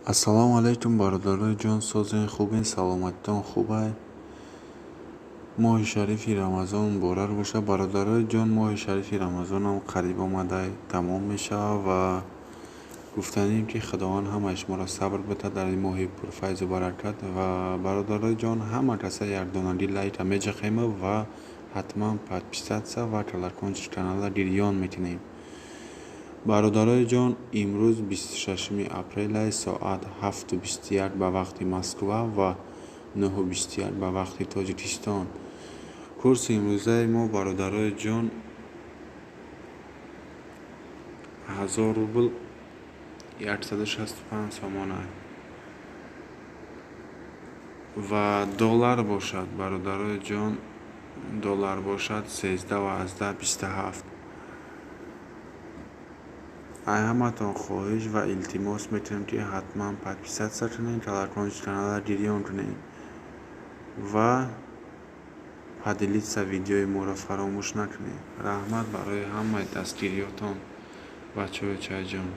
Ассалому алайкум, бародарои ҷон, созен, хубен, саломатитон хубай? Моҳи шарифи Рамазон муборак бошад, бародарои ҷон. Моҳи шарифи Рамазонам қариб омада тамом мешавад ва гуфтанем, ки Худованд ҳамаи шуморо сабр бидиҳад дар ин моҳи пурфайзу баракат. Ва бародарои ҷон, ҳама каса якдонагӣ лайка меҷахем ва ҳатман подписаться ва колокольчик канала гирён мекунем. Бародарои ҷон, имрӯз 26 апрелай, соат 7:21 ба вақти Москва ва 9:21 ба вақти Тоҷикистон. Курси имрӯзаи мо, бародарои ҷон, 1000 рубл 165 сомона ва доллар бошад, бародарои ҷон, доллар бошад 13,27. Ай ҳаматон хоҳиш ва илтимос мекунем, ки ҳатман подписаться кунед, колокольчик канала гирён кунед ва поделиться видеои моро фаромӯш накунед. Раҳмат барои ҳамаи дастгириётон, бачаҳои чайҷон.